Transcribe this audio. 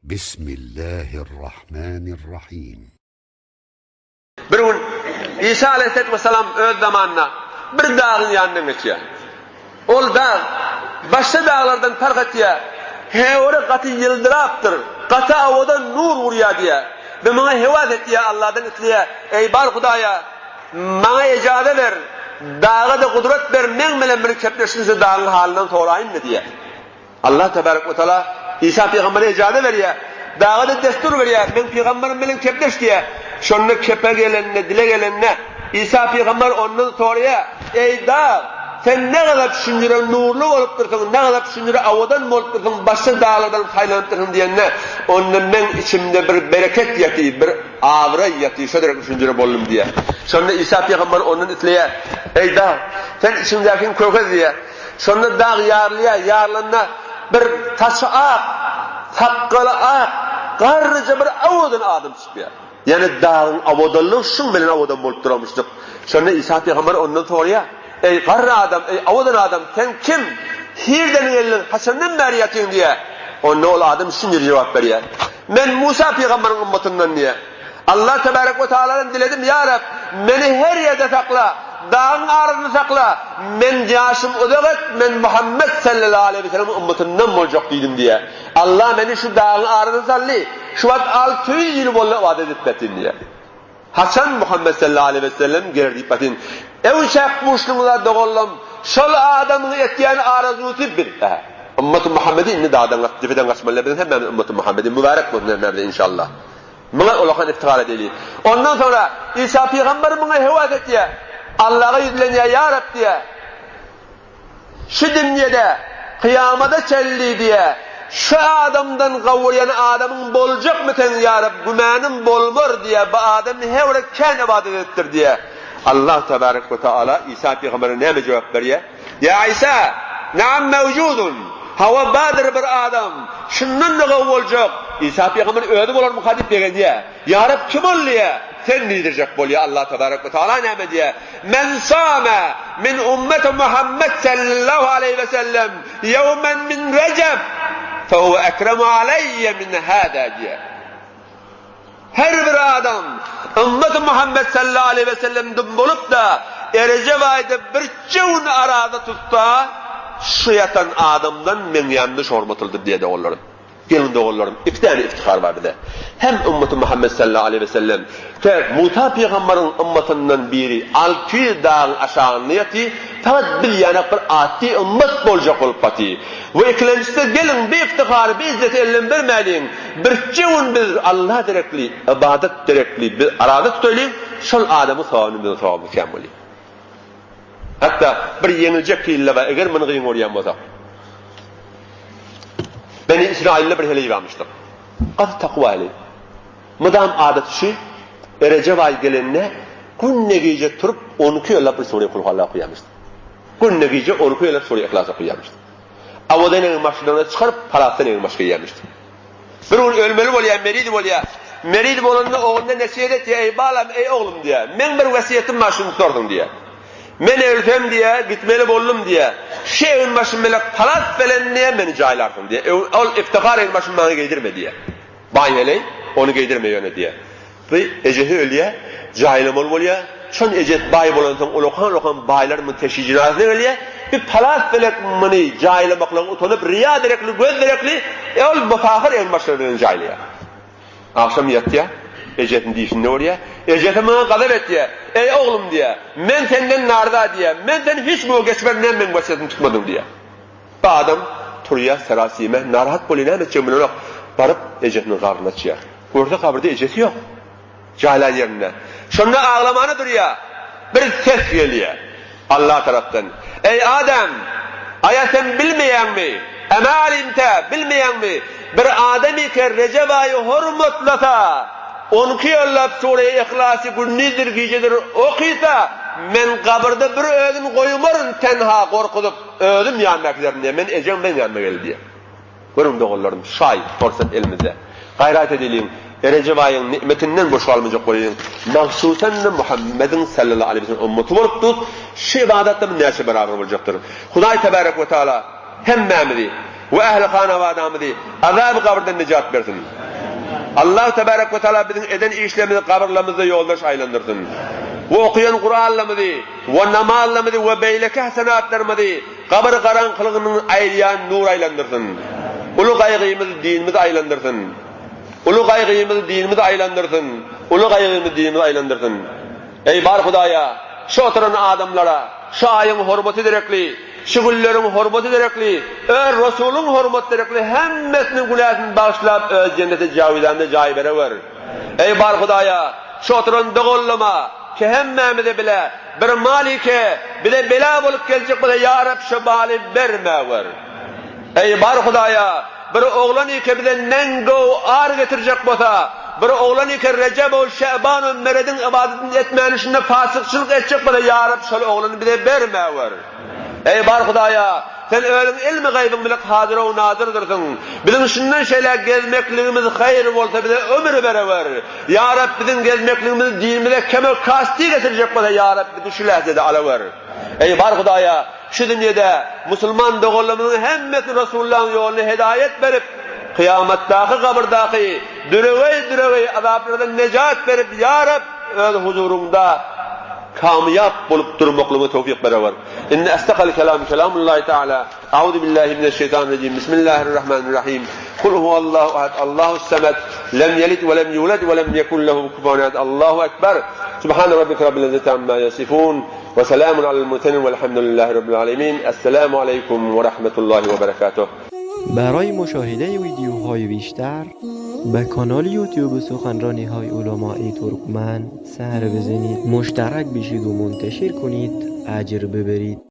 Bismillahirrahmanirrahim. Bir gün Isa aleyhisselatü vesselam öz zamanynda bir dagyň ýanyndan geçýär. Ol dag başga daglardan parh etýär. Heore gaty ýyldyrapdyr, gaty owadan nur urýar diýýär. Ve muňa hewas etýär, Allahdan isleýär, Eý bar Hudaýa, maňa ejaza ber, daga-da gudrat ber, meň bilen bir kepleşsin şu dagyň halyndan soraýyn-da diýýär. Allah tebarek we taala Isa pygambere ijaza berýär. Daga-da destur berýär, Meň pygamberim bilen kepleş diýýär. Şonda kepe gelende, dile gelende, Isa pygamber ondan soraýar, Eý dag, sen ne gazap şunjura nurly bolupdyrsyň, ne gazap şunjura owadan bolupdyrsyň, başga daglardan saýlanypdyrsyň diýende, onda meň içimde bir bereket ýatyr, bir abraý ýatyr, şo derek şunjura boldum diýýär. Şonda Isa pygamber ondan isleýär, Eý dag, sen içiňdäkini kökez diýýär. Şonda dag ýarylýar, ýarylanda bir saçy ak, sakgaly ak, garryja bir owadan adam çykýar. Ýagny dagyň owadanlygy şuň bilen owadan bolup duranmyşdyk. Şonda Isa pygamber ondan soraýar, Eý, garry adam, eý, owadan adam, sen kim? Nirden geldiň, haçandan bäri ýatyň diýýär. Onda ol adam şunça jogap berýär, Men Musa pygamberiň ymmatyndan diýýär. Allah tebarek we taaladan diledim, Ýa Reb, meni her ýerde sakla, dagyň arasynda sakla, men ýaşym uzak et, men Muhammet sallallahu aleýhi we sellemiň ymmatyndan boljak diýdim diýýär. Allah meni şu dagyň arasyna saldy, şu wagt 600 ýyl boldy ybadat edip ýatyn diýýär. Haçan Muhammet sallallahu aleýhi we sellem geler diýip ýatyn. Öwşäp buşluňyza doganlam, şol adamyň etýän arzuwsy biz. Ymmaty Muhammedi indi dagdan depeden gaçmaly däl, biziň hemmämiz ymmaty Muhammedi, mübärek bolsun hemmämize inşallah. Muňa ulakan iftihar edeli. Ondan soňra Isa pygamber muňa höwes etýär. Allaha ýüzlenýär, Ýa Reb diýýär. Şu dünýede kyýamada çenli diýýär, şu adamdan gowurýan adamyň boljakmy seň ýa Reb, gümänim bolmar diýýär, bu adam her bir kän ybadat edipdir diýýär. Allah tebarek we taala Isa pygambere näme jogap berýär? Ýa Isa, Naam mewjudun, hawa bardyr bir adam, şundan-da gowy boljak. Isa pygamber özi bolarmyka diýip begenýär. Ýa Reb kim ol diýýär. Sen diýdirjek bolýar. Allah tebarek we taala näme diýýär? Men same min ummeti Muhammed sallallahu aleýhi we sellem ýewmen min Rejep fehuwe ekremu aleýye min hada diýýär. Her bir adam ymmaty Muhammet sallallahu aleýhi we sellemden bolup-da, Erejep aýda birje gün araza tutsa, şu ýatan adamdan meň ýanymda şu hormatlydyr diýýär doganlarym. Geliň doganlarym, iki däne iftihar bar bize. Hem ymmaty Muhammet sallallahu aleýhi we sellem, te Musa pygambaryň ymmatyndan biri 600 dagyň aşagynda ýaty, fakat biz ýanak bir atdy ymmat boljak bolup baty. We ikilenjisi geliň bu iftihary, bu izzeti elden bermäliň. Birje gün biz Alla derekli, ybadat derekli biz araza tutaýlyň, şol adamyň sogabyny biziň sogabymyz kän bolýar. Hatda bir ýeňiljek hille bar, eger muny gyn görýän bolsak. Beni Israilde bir heleý barmyşdyr. Gaty takwa heleý. Mydam adaty şu, Erejep aýy gelende günde gije turup 12 ýyllap bir sure Kulhualla okaýarmyşdyr. Günde gije 12 ýyllap sure Yhlas okaýarmyşdyr. Awadan egin maşynlaryny çykaryp, palasdan egin maş geýýärmişdi. Bir gün ölmeli bolýar, meriz bolýar. Meriz bolanda ogluna nesihet etýär, Eý, balam, eý, oglum diýýär, meň bir wesýetim bar, şuny tutarsyň diýýär. Men ölsem diýýär, gitmeli boldum diýýär. Şu egin başym bile palas bilen diýýär, meni jaýlarsyň diýýär. Ol iftihar egin başymy maňa geýdirme diýýär. Baý heleý, ony geýdirme ýöne diýýär. Bi ejesi ölýär, jaýlamaly bolýar. Şon ejesi baý bolansoň ulakan-ulakan baýlar muny teşi jynasyna gelýär. Bi palas belek muny jaýlamaklyga utanyp, ryýa derekli, göz derekli, e ol musahyr egin-başlary bilen jaýlaýar. Agşam ýatýar, ejesini dişinde görýär. Ejesi muňa gazap etýär. Eý, oglum diýýär, men senden narza diýýär, men seni hiç güne geçmerin, näme meň wesýetimi tutmadyň diýýär. Bu adam turýar, serasime, narahat bolýar, näme etjegini bilenok. Baryp ejesiniň gabryny açýar. Görse gabyrda ejesi ýok. Jaýlan ýerinde. Şonda aglamana durýar. Bir ses gelýär. Allah tarapdan. Eý Adam! Aýa sen bilmeýäňmi? Ema alimte, bilmeýäňmi? Bir adam eke Rejep aýy hormatlasa, onki ýollap sure-i Yhlasy gündizdir gijedir okysa, men gabyrda bir özüni goýmaryn tenha gorkuzyp, özüm ýanyna äkiderin diýýär. Men ejeň meň ýanyma gel diýýär. Görüň doganlarym, şaý, pursat elimizde. Gaýrat edeliň, Erejep aýyň nimetinden boş galmajak bolalyň. Mahsusan-da Muhammediň sallallahu aleýhi we sellem ymmaty bolup dus, şu ybadatda biz näçe beraber boljakdyr. Hudaý tebarek we taala hemmämizi. We ähli hanabadamyzy azaby gabyrdan nejat bersin. Allah tebarek we taala biziň eden işlerimizi gabyrlarymyzda ýoldaş aýlandyrsyn. We okaýan Kuranlarymyzy we namazlarymyzy we beýleki hasenatlarymyzy gabyr garaňkylygynyň aýyrýan nur aýlandyrsyn. Uly gaýgymyzy dinimiz aýlandyrsyn. Uly gaýgymyzy dinimiz aýlandyrsyn. Uly gaýgymyzy dinimiz aýlandyrsyn. Eý bar Hudaýa, şu oturan adamlara şu aýyň hormaty derekli, şu günleriň hormaty derekli, öz Resulyň hormaty derekli hemmesiniň günäsini bagyşlap öz jenneti jawidanda jaý berewer. Eý bar Hudaýa, şu oturan doganlama ki hemmämize bile bir malike bize bela bolup geljek bolsa ýa Reb şu maly bermäwer. Eý bar Hudaýa, bir oglan ike bize neňgow ar getirjek bolsa, bir oglan ike Rejebow, Şäbanow, Merediň ybadatyny etmäni şunda fasykçylyk etjek bolsa, ýa Reb şol oglany bize bermäwer. Eý bar Hudaýa, Sen özüň ilmi gaýbyň bile kadyrow nadyrdyrsyň. Biziň şundan şeýläk gezmekligimiz haýyr bolsa bize ömür berewer. Ýa Reb biziň gezmekligimiz dinimize keme kasti getirjek bolsa ýa Reb bizi şu lähzede alawer. Eý bar Hudaýa, şu dünýede musulman doganlarymyzyň hemmesini Resulullahyň ýoluna hedaýat berip, kyýamatdaky gabyrdaky düreweý-düreweý azaplardan nejat berip, ýa Reb, öz huzuryňda kamýap bolup durmaklygyňa towfyk berewer. Inne esdakal kelam kelamullahi taala. Auzu billahi mineşşeýtanirrajim. Bismillahirrahmanirrahim. Kul huwallahu ahad, Allahus samed, lem yelid we lem yulad we lem yekun lehu kufuwan ahad. Allahu ekber. Subhane rabbike rabbil izzati amma yasifun. We selamun alel murselin velhamdülillahi rabbil alemin. Esselamu aleýkum we rahmetullahi we berekatuh. برای مشاهده ویدیوهای بیشتر به کانال یوتیوب سخنرانی های علمای ترکمن سر بزنید مشترک بشید و منتشر کنید اجر ببرید.